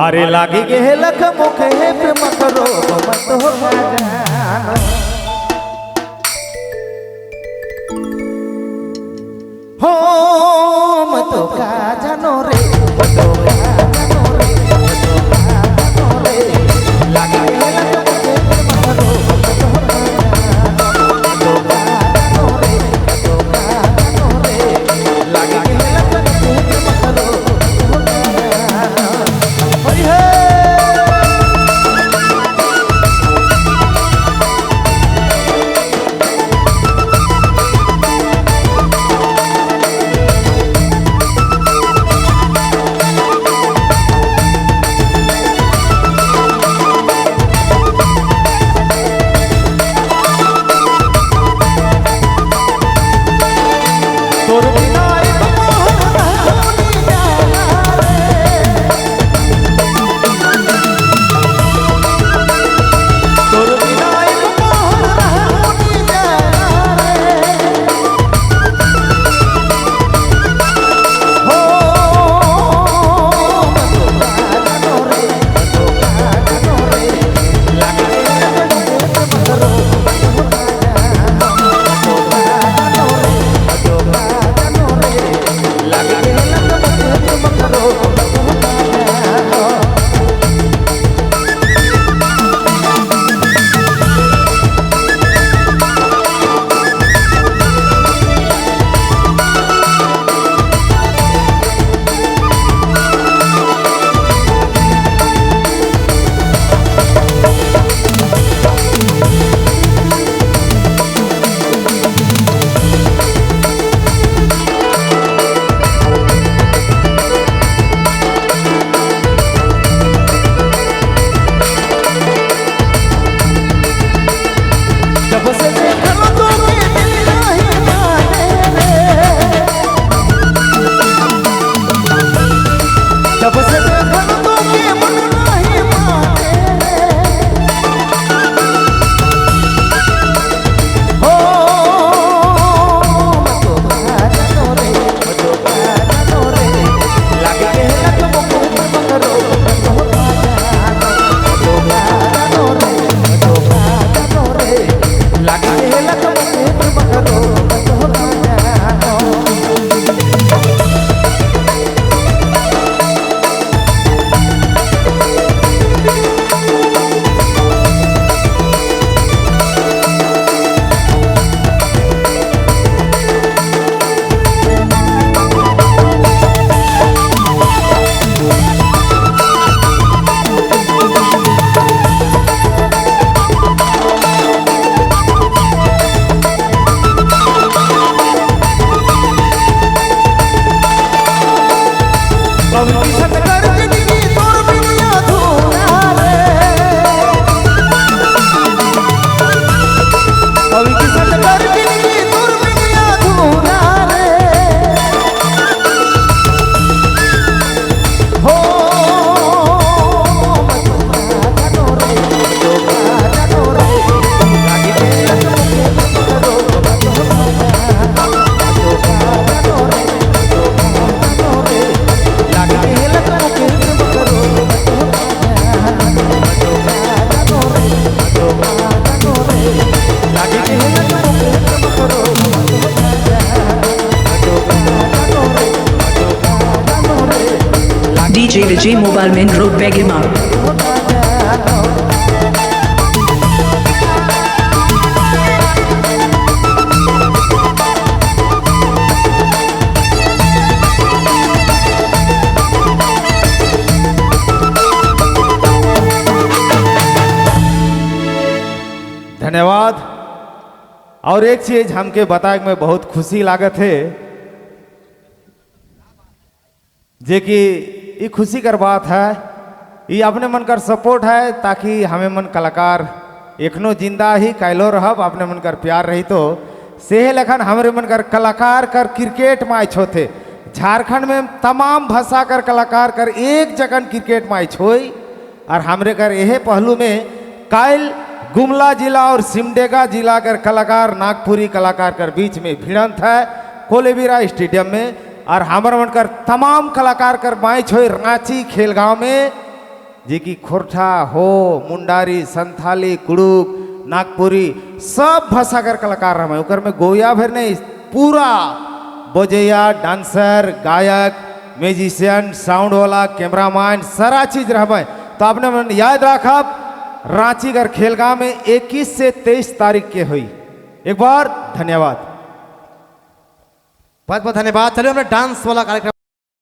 अरे लागी गे लख मुखे प्रेम करो मत हो जानो। हो मत का जानो रे मत का जानो रे मत का जानो रे लागी गे लख मुखे प्रेम करो मत हो जानो। मत का जानो रे मत का जानो रे लागी गे लख मुखे प्रेम करो मत हो जानो। हरि हे तोर बिना एक मोहन रे तोर बिना एक मोहन रे हो मधुका जानो रे मधुका जानो रे लागे मधुरो मधुका जानो रे मधुका जानो रे लागे मधुरो मधुका जानो। जब से देखलो तो के दिल नाही माने रे जब से देखलो तो के मन नाही माने रे हो मधुका जानो रे मधुका जानो रे लागे के लग मुकुट मकरो मधुका जानो मधुका जानो रे मधुका जानो रे लागे के लग मुकुट मकरो मधुका जानो। कवि किसन कर जिंदगी तोर बिना अधूरा रे कवि किसन कर जिंदगी तोर बिना अधूरा रे हो मधुका जानो रे मधुका जानो रे लागे के लग मुखे करो मधुका जानो मधुका जानो रे मधुका जानो रे लागे के लग मुखे करो मधुका जानो मधुका जानो रे मधुका जानो रे लागे के लग मुखे करो मधुका जानो मधुका जानो रे मधुका जानो रे लागे DJ Vijay Mobile Main Road Begima. मधुका जानो। धन्यवाद। और एक चीज हमके बताए में बहुत खुशी लागत है जे कि ये खुशी कर बात है, ये अपने मन कर सपोर्ट है ताकि हमें मन कलाकार एखनो जिंदा ही कैलो रहब अपने मन कर प्यार रही तो सेहे लखन हमारे मन कर कलाकार कर क्रिकेट मैच होते झारखंड में तमाम भाषा कर कलाकार कर एक जगह क्रिकेट मैच होई और हमरे कर यहे पहलू में कायल गुमला जिला और सिमडेगा जिला कर कलाकार नागपुरी कलाकार कर बीच में भिड़ंत है कोलेबिरा स्टेडियम में और हमारे मन कर तमाम कलाकार कर मैच होई रांची खेलगांव में। जे कि खोरठा हो, मुंडारी, संथाली, कुड़ुक, नागपुरी सब भाषा कर कलाकार रहे। ओकर में गोया भर नहीं, पूरा बजैया, डांसर, गायक, म्यूजिशियन, साउंड वाला, कैमरामैन, सारा चीज रहे। तो आपने मन याद रखब, रांची कर खेलगांव में 21 से 23 तारीख के हुई। एक बार धन्यवाद। बहुत बहुत धन्यवाद। चलिए, हमने डांस वाला कार्यक्रम